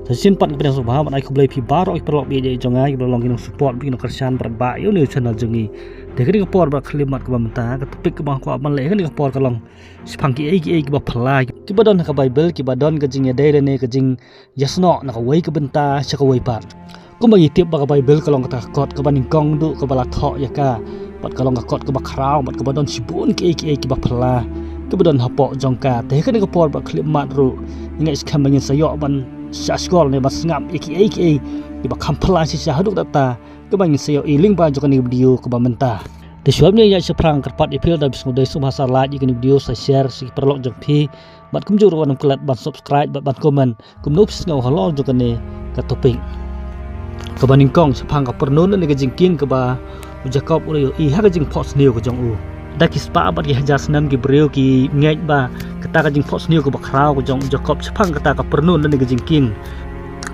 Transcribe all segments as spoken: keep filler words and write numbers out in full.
Sa shisien pat nga pdiang sngewbha bad ai khublei phi baroh ki paralok ba ïeit jong nga kiba long ki nong support, ki nong kyrshan bad ba ïa une u channel jong ngi. Te kane ka por bad khyllipmat kaba mynta, ka topic kaba nga kwah ban leh kane ka por ka long shaphang kiei kiei kiba phylla kiba don ha ka Baibl, kiba don ka jingïadei lane ka jingïasnoh na kawei ka bynta sha kawei pat. Kumba ngi tip ba ka Baibl ka long kata ka kot kaba nyngkong duh kaba la thoh ïa ka, bad ka long ka kot kaba khraw bad kaba don shibun kiei kiei kiba phylla kiba don hapoh jong ka. Te ha kane ka por bad khyllipmat ruh, ngi ngeit skhem ba ngin sa ïoh ban shah sngap ne ban sngap ïa kiei kiei kiba kham phylla shisha haduh katta kaba ngin sa ïohi lyngba jong kane ka video kaba mynta. Te shuwa ban ïaid shaphrang, kyrpad ïa phi lada phi sngewdei sngewbha sa like ïa kane ka video, sa share sha ki paralok jong phi, bad kumjuh ruh wat nym klet ban subscribe bad ban comment kumno phi sngew halor jong kane ka topic. Kaba nyngkong, shaphang ka pyrnun lane ka jingkieng kaba u Jakob u la ïohi ha ka jingphohsniew ka jong u. Da ki spah bad ki hajar snem ki briew ki ngeit ba kata ka jingphohsniew kaba khraw ka jong u Jakob shaphang kata ka pyrnun lane ka jingkieng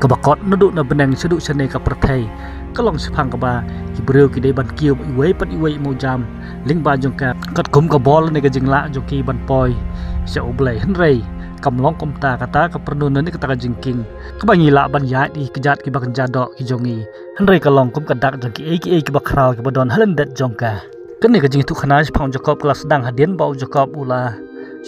kaba kot naduh na bneng shaduh shane ka pyrthei ka long shaphang kaba ki briew ki dei ban kiew iwei pat iwei mawjam lyngba jong ka, katkum ka bor lane ka jinglah jong ki ban poi sha U Blei. Hynrei kam long kumta. Kata ka pyrnun lane kata ka jingkieng kaba ngi lah ban ïaid ïa ki kjat kiba kynja doh ki jong ngi, hynrei ka long kum ka dak jong kiei kiei kiba khraw kiba don ha lyndet jong ka. Kane ka jingïathuhkhana shaphang u Jakob ka la sdang hadien ba u Jakob u la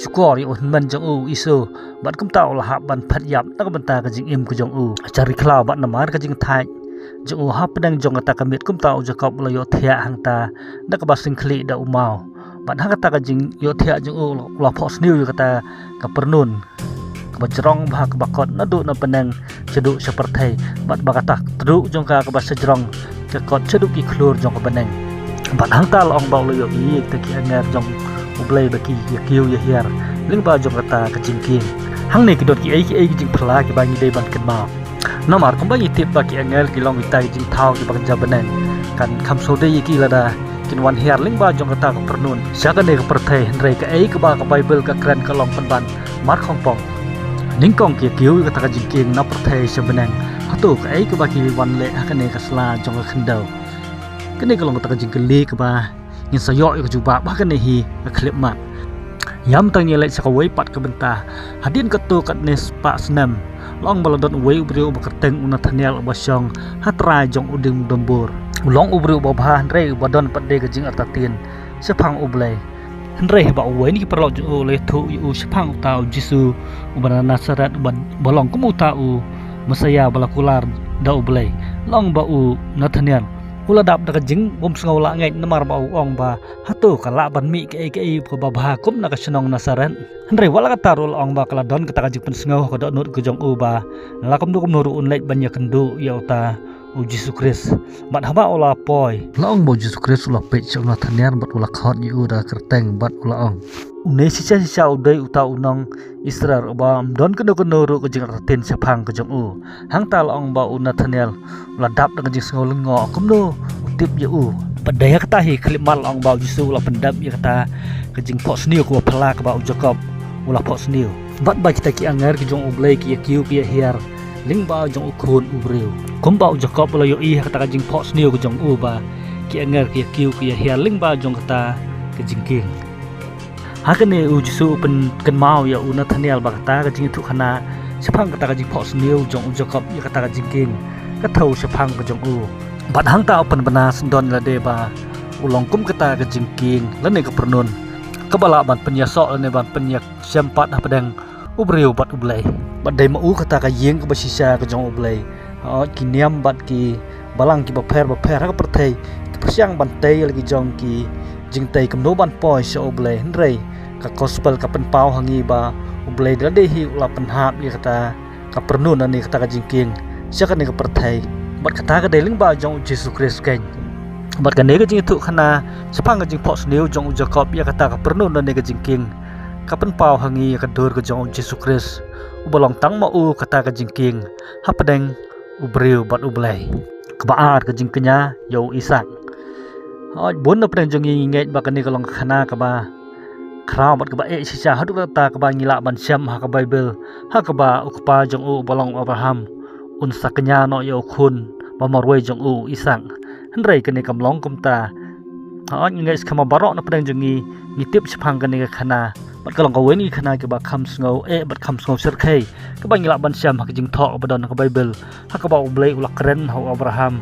shukor ïa u hynmen jong u, u Esau, bad kumta u la hap ban phet ïap na ka bynta ka jingim ka jong u. Sha ri khlaw bad namar ka jingthait jong u hapdeng jong kata ka miet, kumta u Jakob u la ïohthiah hangta da kaba sngewkhlieh da u maw. Bad ha kata ka jingïohthiah jong u u la phohsniew ïa kata ka pyrnun kaba jrong bha kaba kot naduh na bneng shaduh sha pyrthei, bad ba kata tduh jong ka kaba shajrong ka kot shaduh ki khlur jong ka bneng. Bad hangta la ong ba u la ïohi ïa kita ki angel jong U Blei ba ki ïakiew ïahiar lyngba jong kata ka jingkieng. Hangne ki don kiei kiei ki jingphylla kiba ngi dei ban kynmaw. Namar kumba ngi tip ba ki angel ki long kita ki jingthaw kiba kynja bneng, kan kham sngewdei ïa ki lada kin wan hiar lyngba jong kata ka pyrnun sha kane ka pyrthei. Hynrei kaei kaba ka Baibl ka kren ka long pynban markhongpong. Nyngkong ki ïakiew ïa kata ka jingkieng na pyrthei sha bneng. Hato kaei kaba ki wan leh ha kane ka sla jong ka khyndew? Kane ka long kata ka jingkylli kaba ngin sa ïoh ïa ka jubab ha kane hi ka khyllipmat. Ïa mynta ngin leit sha kawei pat ka bynta. Hadien katto katne spah snem, la ong ba la don uwei u briew uba kyrteng u Nathaniel uba shong ha trai jong u dieng Dombor. U long u briew uba bha hynrei uba don pat de ka jingartatien shaphang U Blei. Hynrei haba uwei na ki paralok jong u u la ïathuh ïa u shaphang uta u Jisu uba na Nasaret, uba, uba long kum uta u Messaïah ba la kular da U Blei, la ong ba u Nathaniel u la dap da ka jingbymsngew lahngeit, namar ba u ong ba hato ka lah ban mih kaei kaei kaba bha kum na ka shnong Nasaret. Hynrei wat la katta ruh la ong ba ka la don kata ka jingpynsngew ha ka dohnud ka jong u ba la kumno kumno ruh un leit ban ïakynduh ïa uta u Jisu Khrist. Bad haba u la poi, la ong ba u Jisu Khrist u la peit sha u Nathaniel bad u la khot ïa u da ka kyrteng bad u la ong, une shisha shisha u dei uta u nong Israel uba ym don kano kano ruh ka jingartatien shaphang ka jong u. Hangta la ong ba u Nathaniel u la dap da ka jingsngew lyngngoh kumno u tip ïa u. Bad dei ha kata hi khyllipmat la ong ba u Jisu u la pyndep ïa kata ka jingphohsniew kaba phylla kaba u Jakob u la phohsniew. Bad ba kita ki angel ki jong U Blei ki ïakiew ki ïahiar lyngba jong u Khun u briew. Kumba u Jakob u la ïohi ha kata ka jingphohsniew ka jong u ba ki angel ki ïakiew ki ïahiar lyngba jong kata ka jingkieng. Ha kane u Jisu u pynkynmaw ïa u Nathaniel ba kata ka jingïathuhkhana shaphang kata ka jingphohsniew jong u Jakob ïa kata ka jingkieng ka thew shaphang ka jong u. Bad hangta u pynbna syndon ïalade ba u long kum kata ka jingkieng lane ka pyrnun kaba lah ban pynïasoh lane ban pynïashem pat hapdeng u briew bad U Blei. Bad dei ma u kata ka ïing kaba shisha ka jong U Blei. Hooid, ki niam bad ki balang kiba pher bapher ha ka pyrthei ki pyrshang ban tei ïa la ki jong ki jingtei kumno ban poi sha U Blei. Hynrei ka gospel ka pynpaw ha ngi ba U Blei da lade hi u la pynhap ïa kata ka pyrnun lane kata ka jingkieng sha kane ka pyrthei. Bad kata ka dei lyngba jong u Jisu Khrist keiñ. Bad kane ka jingïathuhkhana shaphang ka jingphohsniew jong u Jakob ïa kata ka pyrnun lane ka jingkieng ka pynpaw ha ngi ïa ka dur ka jong u Jisu Khrist, uba long tang ma u kata ka jingkieng hapdeng u briew bad U Blei. Kaba ar, ka jingkñia ïa u Isaak. Hooid, bun na pdeng jong ngi ngi ngeit ba kane ka long ka khana kaba khraw bad kaba eh shisha haduh katta kaba ngi lah ban shem ha ka Baibl, ha kaba u kpa jong u uba long u Abraham un sa kñia noh ïa u khun ba marwei jong u, u Isaak. Hynrei kane kam long kumta. Hooid, ngi ngeit skhem ba baroh na pdeng jong ngi ngi tip shaphang kane ka khana. Bad ka long kawei na ki khana kiba kham sngew eh bad kham sngew shyrkhei kaba ngi lah ban shem ha ka jingthoh kaba don ha ka Baibl, ha kaba U Blei u la kren ha u Abraham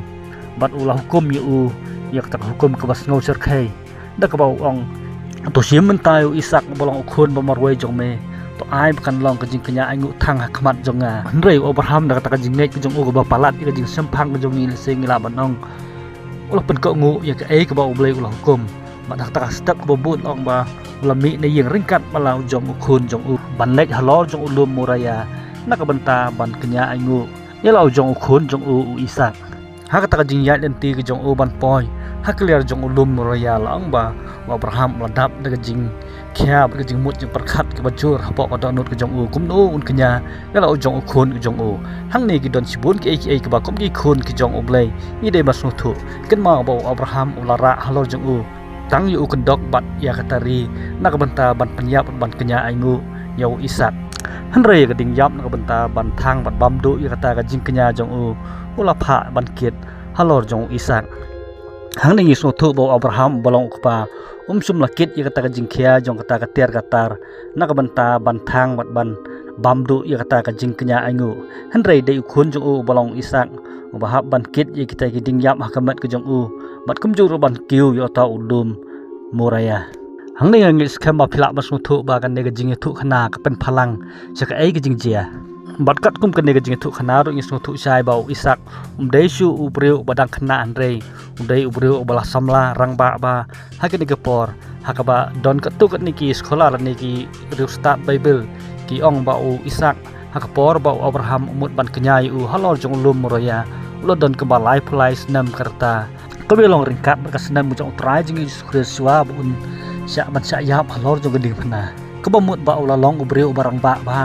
bad u la hukum ïa u ïa kata ka hukum kaba sngew shyrkhei, da kaba u ong: To shim mynta ïa u Isaak uba long u khun ba marwei jong me, to ai ba kan long ka jingkñia ainguh thang ha khmat jong nga. Hynrei u Abraham da kata ka jingngeit ka jong u kaba palat ïa ka jingshemphang ka jong ngi, lehse ngi lah ban ong, u la pynkohnguh ïa kaei kaba U Blei u la hukum. Bad ha kata ka step kaba bud la ong ba u la mih na ïing ryngkat bad la u jong u khun jong u ban leit halor jong u lum Moria na ka bynta ban kñia ainguh ïa la u jong u khun jong u, u Isaak. Ha kata ka jingïaid lynti ka jong u ban poi ha ka liar jong u lum Moria, la ong ba u Abraham u la dap da ka jingkhia bad ka jingmut jingpyrkhat kaba jur hapoh ka dohnud ka jong u kumno un kñia ïa la u jong u khun ka jong u. Hangne ki don shibun kiei kiei kiba kum ki khun ki jong U Blei ngi dei ban sngewthuh. Kynmaw ba u Abraham u la rah halor jong u tang ïa u kyndok bad ïa ka tari na ka bynta ban pynïap bad ban kñia ainguh ïa u Isaak. Hynrei ïa ka ding ïap na ka bynta ban thang bad bam duh ïa kata ka jingkñia jong u, u la phah ban kit halor jong u Isaak. Hangne ngi sngewthuh ba u Abraham uba long u kpa um shym la kit ïa kata ka jingkhia jong kata ka tiar ka tar na ka bynta ban thang bad ban bam duh ïa kata ka jingkñia ainguh. Hynrei dei u khun jong u uba long u Isaak uba hap ban kit ïa kita ki ding ïap ha ka met ka jong u bad kumjuh ruh ban kiew ïa uta u lum Moria. Hangne nga ngeit skhem ba phi lah ban sngewthuh ba kane ka jingïathuhkhana ka pynphalang sha kaei ka jingjia. Bad katkum kane ka jingïathuhkhana ruh ngi sngewthuh shai ba u Isaak um dei shuh u briew uba dang khynnah, hynrei u dei u briew uba la samla rangbah bha ha kane ka por, ha kaba don katto katne ki scholar ne ki riewstad Baibl ki ong ba u Isaak ha ka por ba u Abraham u mut ban kñia ïa u halor jong u lum Moria, u la don kumba laiphew lai snem ka rta, kaba ïalong ryngkat bad ka snem ka jong U Trai jong ngi Jisu Khrist shuwa ba un shah ban shah ïap halor jong ka diengphna. Kaba mut ba u la long u briew uba rangbah bha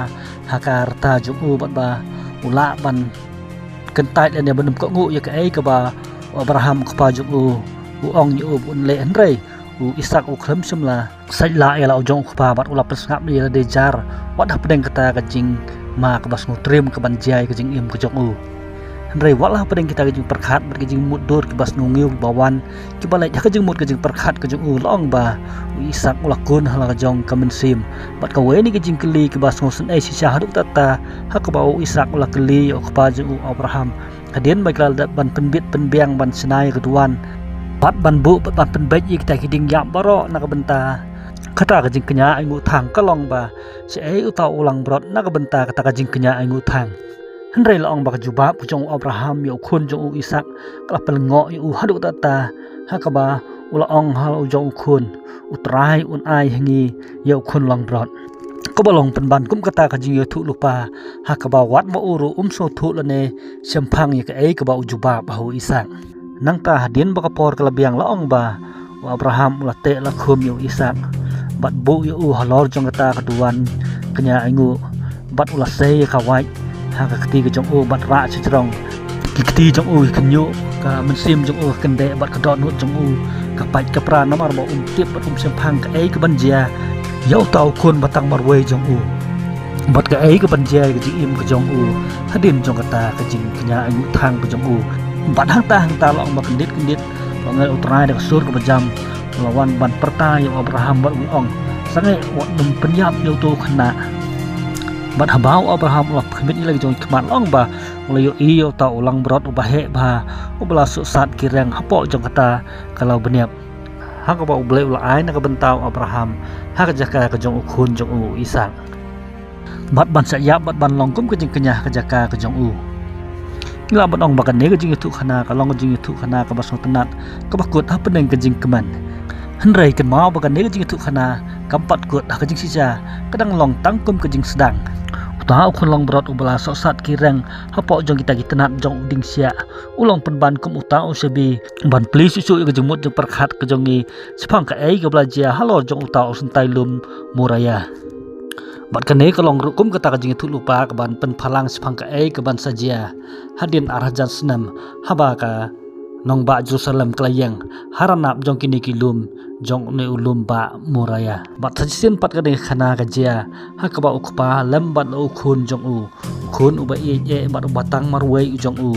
ha ka rta jong u bad ba u lah ban kyntait lane ban ym kohnguh ïa kaei kaba u Abraham u kpa jong u u ong ïa u ba un leh, hynrei u Isaak u khlem shym la sait lah ïa la u jong u kpa bad u la pynsngap ïa lade jar wat hapdeng kata ka jingma kaba sngewtriem kaban jia ïa ka jingim ka jong u. Hynrei wat la hapdeng kita ka jingpyrkhat bad ka jingmutdur kiba sngewnguh kiba wan kiba leit ha ka jingmut ka jingpyrkhat ka jong u, la ong ba u Isaak u la kun ha la ka jong ka mynsiem. Bad kawei na ki jingkylli kiba sngewsynei shisha haduh katta ha kaba u Isaak u la kylli ïa u kpa jong u Abraham hadien ba ki la dep ban pynbit pynbiang ban shna ïa ka duwan bad ban buh bad ban pynbeit ïa kita ki ding ïap baroh na ka bynta kata ka jingkñia ainguh thang ka long ba shaei uta u langbrot na ka bynta kata ka jingkñia ainguh thang. Hynrei la ong ba ka jubab ka jong u Abraham ïa u khun jong u Isaak ka la pynlyngngoh ïa u haduh katta ha kaba u la ong ha u jong u khun, U Trai un ai ha ngi ïa u khun langbrot. Kaba long pynban kum kata ka jingïathuhlypa ha kaba wat ma u ruh um sngewthuh lane shemphang ïa kaei kaba u jubab ha u Isaak. Nangta hadien ba ka por ka la biang la ong ba u Abraham u la teh la khum ïa u Isaak bad buh ïa u halor jong kata ka duwan kñia ainguh bad u la sei ïa ka wait ha ka kti ka jong u bad rah shajrong. Ki kti jong u ki khynñiuh, ka mynsiem jong u ka kyndeh bad ka dohnud jong u ka pait ka pra namar ba um tip bad um shemphang kaei kaban jia ïa uta u khun ba tang marwei jong u bad kaei kaban jia ïa ka jingim ka jong u hadien jong kata ka jingkñia ainguh thang ka jong u. Bad hangta hangta la ong ba kyndit kyndit la ong ïa U Trai da ka sur kaba jam, u la wan ban pyrta ïa u Abraham bad u la ong, sangeh wat nym pynïap ïa uto u khynnah. Bad haba u Abraham u la khmih ïa la ki jong ki khmat la ong ba u la ïohi ïa uta u langbrot uba heh bha uba la suhsat ki reng hapoh jong kata ka lawbniap ha kaba U Blei u la ai na ka bynta u Abraham ha ka jaka ka jong u khun jong u, u Isaak. Bad ban shah ïap bad ban long kum ka jingkñia ha ka jaka ka jong u. Ngi lah ban ong ba kane ka jingïathuhkhana ka long ka jingïathuhkhana kaba sngewtynnat kaba kut hapdeng ka jingkmen. Hynrei kynmaw ba kane ka jingïathuhkhana kam pat kut ha ka jingshisha, ka dang long tang kum ka jingsdang. Uta u khun langbrot uba la suhsat ki reng hapoh jong kita ki tnat jong u dieng shiah u long pynban kum uta u shabi ban plie shuh shuh ïa ka jingmut jingpyrkhat ka jong ngi shaphang kaei kaba la jia halor jong uta u syntai lum Moria. Bad kane ka long ruh kum kata ka jingïathuhlypa kaban pynphalang shaphang kaei kaban sa jia hadien ar hajar snem haba ka nongbah Jerusalem ka la ïeng ha ranab jong kine ki lum jong une u lum bah Moria. Bad sa shisien pat kane ka khana ka jia ha kaba u kpa lem bad u khun jong u, u khun uba ïeit eh bad uba tang marwei u jong u,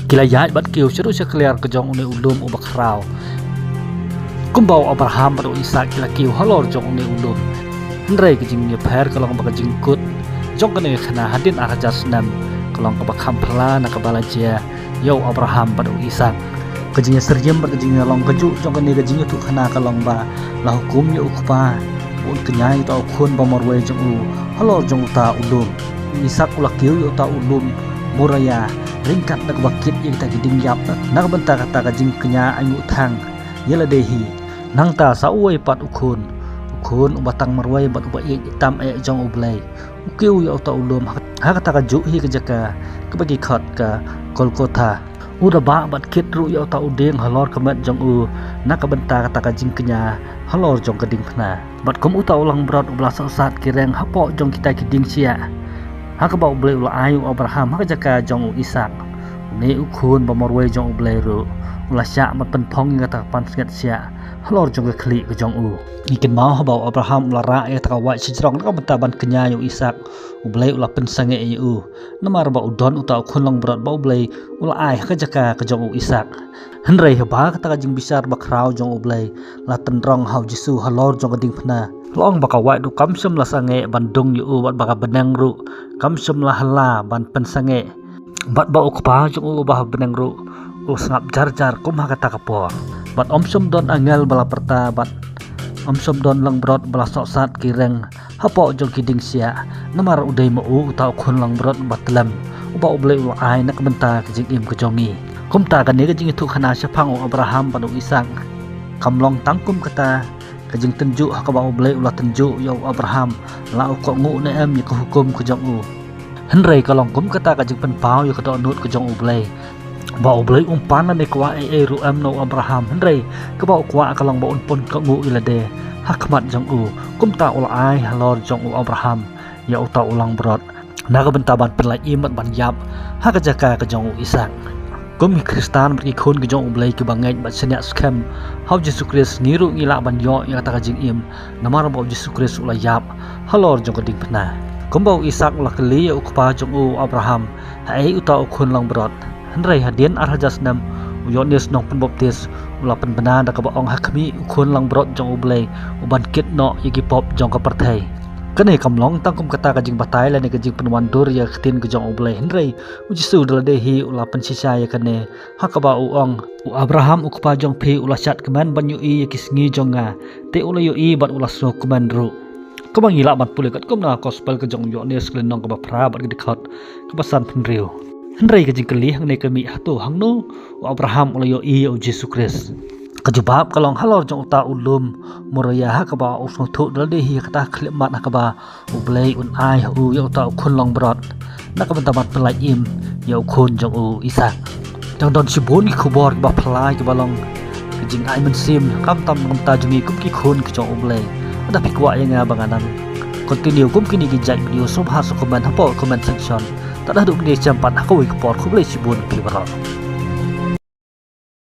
ki la ïaid bad kiew shaduh shakliar ka jong une u lum uba khraw, kumba u Abraham bad u Isaak ki la kiew halor jong une u lum. Hynrei ka jingïapher ka long ba ka jingkut jong kane ka khana hadien ar hajar snem ka long kaba kham phylla na kaba la jia ïa u Abraham bad u Isak. Ka jingïasyriem bad ka jingïalong kajuh jong kane ka jingïathuh khana ka long ba la hukum ïa u kpa ba un kñia ïa uta u khun ba marwei jong u halor jong uta u lum. U Isak u la kiew ïa uta u lum Moriah ryngkat da kaba kit ïa kita ki dieng ïap na ka bynta kata ka jingkñia ainguh thang ïa lade hi. Nangta sa uwei pat u khun, u khun uba tang marwei bad uba ïeit tam eh jong U Blei, u kiew ïa uta u lum ha, ha kata kajuh hi ka jaka kaba ki khot ka Golgotha. U da bah bad kit ruh ïa uta u dieng halor ka met jong u na ka bynta kata ka jingkñia halor jong ka diengphna. Bad kum uta u langbrot uba la sohsat ki reng hapoh jong kita ki dieng shiah, ha kaba U Blei u la ai u Abraham ha ka jaka jong u Isak, une u khun ba marwei jong U Blei ruh u la shah ban pynphong ïa kata ka pansngiat shiah halor jong ka khlieh ka jong u. Ngi kynmaw haba u Abraham u la rah ïa kata ka wait shajrong na ka bynta ban kñia ïa u Isak, U Blei u la pynsangeh ïa u namar ba u don uta u khun langbrot ba U Blei u la ai ha ka jaka ka jong u Isak. Hynrei haba kata ka jingbishar bakhraw jong U Blei la tynrong ha u Jisu halor jong ka diengphna, la ong ba ka wait ruh kam shym la sangeh ban dung ïa u bad ba ka bneng ruh kam shym la hylla ban pynsangeh. Bad ba u Kpa jong u uba ha bneng ruh u sngap jar jar kum ha kata ka por. Bad ym shym don angel ba la pyrta bad ym shym don langbrot ba la sohsat ki reng hapoh jong ki dieng shiah, namar u dei ma u uta u khun langbrot ba tlem uba U Blei u la ai na ka bynta ka jingim ka jong ngi. Kumta kane ka jingïathuh khana shaphang u Abraham bad u Isak kam long tang kum kata ka jingtynjuh ha kaba U Blei u la tynjuh ïa u Abraham la u kohnguh ne em ïa ka hukum ka jong u. Hynrei ka long kum kata ka jingpynpaw ïa ka dohnud ka jong U Blei, ba U Blei um pan lane kwah ei ei ruh em na u Abraham, hynrei kaba u kwah ka long ba un pynkohnguh ïa lade ha khmat jong u. Kumta u la ai halor jong u Abraham ïa uta u langbrot na ka bynta ban pynlait im bad ban ïap ha ka jaka ka jong u Isak. Kum ki Khristan bad ki khun ka jong U Blei kiba ngeit bad shaniah skhem ha u Jisu Khrist, ngi ruh ngi lah ban ïoh ïa kata ka jingim namar ba u Jisu Khrist u la ïap halor jong ka diengphna. Kumba u Isak u la kylli ïa u kpa jong u, u Abraham, haei uta u khun langbrot, hynrei hadien ar hajar snem u Ïoannis Nongpynbaptis u la pynbna da kaba ong, ha khmih u khun langbrot jong U Blei uban kit noh ïa ki pop jong ka pyrthei. Kane kam long tang kum kata ka jingbatai lane ka jingpynwandur ïa ka ktien ka jong U Blei, hynrei u Jisu da lade hi u la pynshisha ïa kane ha kaba u ong, u Abraham u kpa jong phi u la shad kmen ban ïohi ïa ki sngi jong nga, te u la ïohi bad u la sngewkmen ruh. Kaba ngi lah ban pule katkum na ka gospel ka jong u Ïoannis ka lynnong kaba phra bad ka dkhot kaba sanphew hynriew. Hynrei ka jingkylli hangne ka mih, hato hangno u Abraham u la ïohi ïa u Jisu Khrist? Ka jubab ka long halor jong uta u lum Moriah ha kaba u sngewthuh da lade hi kata ka khyllipmat ha kaba U Blei un ai ha u ïa uta u khun langbrot na ka bynta ban pynlait im ïa u khun jong u Isak. Dang don shibun ki khubor kiba phylla kiba long ka jingai mynsiem khamtam na ka bynta jong ngi kum ki khun ki jong U Blei. Lada phi kwah ïa nga ba ngan nang continue kum kine ki jait video, sngewbha sa comment hapoh comment section. Tad haduh ban ïashem pat ha kawei ka por, khublei shibun phi baroh.